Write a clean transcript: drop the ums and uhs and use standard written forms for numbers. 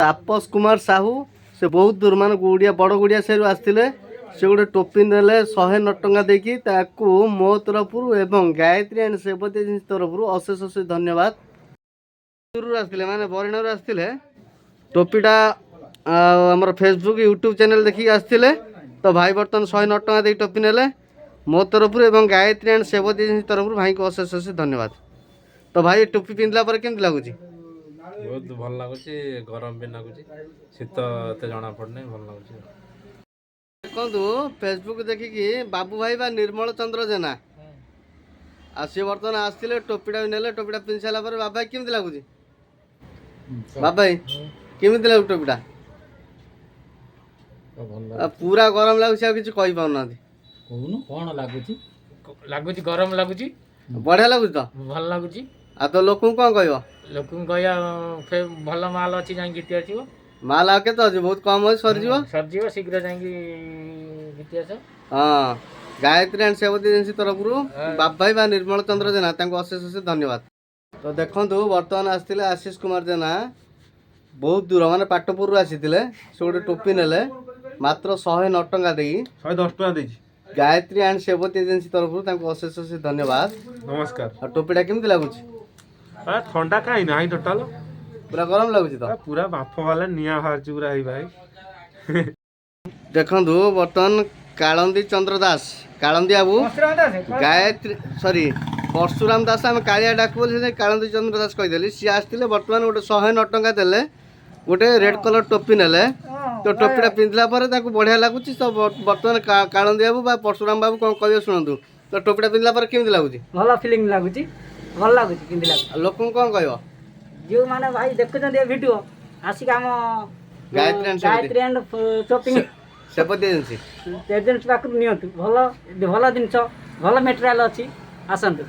ତାପସ କୁମାର ସାହୁ, ସେ ବହୁତ ଦୂର, ମାନେ ଗୁଡ଼ିଆ, ବଡ଼ ଗୁଡ଼ିଆ ସାହିରୁ ଆସିଥିଲେ। ସେ ଗୋଟେ ଟୋପି ନେଲେ 109 ଟଙ୍କା ଦେଇକି। ତାକୁ ମୋ ତରଫରୁ ଏବଂ ଗାୟତ୍ରୀ ଆଣ୍ଡ ସେବତୀ ଏଜେନ୍ସି ତରଫରୁ ଅଶେଷ ଅଶେଷ ଧନ୍ୟବାଦ। ଦୂରରୁ ଆସିଥିଲେ, ମାନେ ବରିଣରୁ ଆସିଥିଲେ। ଟୋପିଟା ଆଉ ଆମର ଫେସବୁକ୍, ୟୁଟ୍ୟୁବ୍ ଚ୍ୟାନେଲ୍ ଦେଖିକି ଆସିଥିଲେ। ତ ଭାଇ ବର୍ତ୍ତମାନ 109 ଟଙ୍କା ଦେଇ ଟୋପି ନେଲେ। ମୋ ତରଫରୁ ଏବଂ ଗାୟତ୍ରୀ ଆଣ୍ଡ ସେବତୀ ଏଜେନ୍ସି ତରଫରୁ ଭାଇଙ୍କୁ ଅଶେଷ ଅଶେଷ ଧନ୍ୟବାଦ। ତ ଭାଇ, ଟୋପି ପିନ୍ଧିଲା ପରେ କେମିତି ଲାଗୁଛି? ବହୁତ ଭଲ ଲାଗୁଛି। ଗରମ ବି ଲାଗୁଛି, ଶୀତ ଏତେ ଜଣା ପଡୁନି, ଭଲ ଲାଗୁଛି। ଦେଖନ୍ତୁ, ଫେସବୁକ୍ ଦେଖିକି ବାବୁ ଭାଇ ବା ନିର୍ମଳ ଚନ୍ଦ୍ର ଜେନା, ଆଉ ସିଏ ବର୍ତ୍ତମାନ ଆସିଥିଲେ, ଟୋପିଟା ବି ନେଲେ। ଟୋପିଟା ପିନ୍ଧି ସାରିଲା ପରେ ବାବୁ ଭାଇ, କେମିତି ଲାଗୁଛି? ବାବୁ ଭାଇ, କେମିତି ଲାଗୁଛି ଟୋପିଟା? ଆଉ ପୁରା ଗରମ ଲାଗୁଛି, ଆଉ କିଛି କହିପାରୁନାହାନ୍ତି। କହୁନୁ, କ'ଣ ଲାଗୁଛି? ଲାଗୁଛି, ଗରମ ଲାଗୁଛି। ବଢ଼ିଆ ଲାଗୁଛି ତ? ଭଲ ଲାଗୁଛି। ଆଉ ତ ଲୋକଙ୍କୁ କ'ଣ କହିବ? ଲୋକଙ୍କୁ କହିବା, ଭଲ ମାଲ ଅଛି, ଯାଇକି ଘିତି ଆସିବ। ମାଲ ଆଉ କେତେ ଅଛି? ବହୁତ କମ୍ ଅଛି, ସରିଯିବ। ସରିଯିବ, ଶୀଘ୍ର ଯାଇକି ଘିତି ଆସ। ହଁ, ଗାୟତ୍ରୀ ଆଣ୍ଡ ସେବତୀ ଏଜେନ୍ସି ତରଫରୁ ବାବୁ ଭାଇ ବା ନିର୍ମଳ ଚନ୍ଦ୍ର ଜେନା, ତାଙ୍କୁ ଅଶେଷ ଅଶେଷ ଧନ୍ୟବାଦ। ତ ଦେଖନ୍ତୁ, ବର୍ତ୍ତମାନ ଆସିଥିଲେ ଆଶିଷ କୁମାର ଜେନା, ବହୁତ ଦୂର, ମାନେ ପାଟପୁରରୁ ଆସିଥିଲେ। ସେ ଗୋଟେ ଟୋପି ନେଲେ ମାତ୍ର 109 ଟଙ୍କା ଦେଇ। 110 ଟଙ୍କା ଦେଇଛି। ଗାୟତ୍ରୀ ଆଣ୍ଡ ସେବତୀ ଏଜେନ୍ସି ତରଫରୁ ତାଙ୍କୁ ଅଶେଷ ଅଶେଷ ଧନ୍ୟବାଦ। ନମସ୍କାର। ଆଉ ଟୋପିଟା କେମିତି ଲାଗୁଛି? ଥଣ୍ଡା କାହିଁ ନାହିଁ ଟୋଟାଲ। ପୁରା ଗରମ ଲାଗୁଛି ତ? ପୁରା ବାମ୍ଫ ବାଲା ନିଆଁ ବାହାରିଛି ପୁରା, ଏଇ ଭାଇ। ଦେଖନ୍ତୁ, ବର୍ତ୍ତମାନ କାଳନ୍ଦୀ ଚନ୍ଦ୍ର ଦାସ, କାଳନ୍ଦୀ ବାବୁ, ଗାୟତ୍ରୀ, ସରି, ପରଶୁରାମ ଦାସ, ଆମେ କାଳିଆ ଡାକୁ ବୋଲି ସେଥିପାଇଁ କାଳନ୍ଦୀ ଚନ୍ଦ୍ର ଦାସ କହିଦେଲି। ସିଏ ଆସିଥିଲେ, ବର୍ତ୍ତମାନ ଗୋଟେ 109 ଟଙ୍କା ଦେଲେ, ଗୋଟେ ରେଡ୍ କଲର୍ ଟୋପି ନେଲେ। ତ ଟୋପିଟା ପିନ୍ଧିଲା ପରେ ତାକୁ ବଢ଼ିଆ ଲାଗୁଛି। ତ ବର୍ତ୍ତମାନ କାଳନ୍ଦୀ ବାବୁ ବା ପରଶୁରାମ ବାବୁ କ'ଣ କହିବେ ଶୁଣନ୍ତୁ। ତ ଟୋପିଟା ପିନ୍ଧିଲା ପରେ କେମିତି ଲାଗୁଛି? ଭଲ ଫିଲିଂ ଲାଗୁଛି, ଭଲ ଲାଗୁଛି ପିନ୍ଧିଲା। ଆଉ ଲୋକଙ୍କୁ କ'ଣ କହିବ? ଯେଉଁମାନେ ଭାଇ ଦେଖୁଛନ୍ତି ଏ ଭିଡ଼ିଓ, ଆସିକି ଆମ ଗାୟତ୍ରୀ and ସେବତୀ। ଗାୟତ୍ରୀ ଆଣ୍ଡ ସପିଂ ସେବତୀ ଏଜେନ୍ସି ଏଜେନ୍ସି ପାଖରୁ ନିଅନ୍ତୁ। ଭଲ ଭଲ ଜିନିଷ, ଭଲ ମେଟେରିଆଲ ଅଛି, ଆସନ୍ତୁ।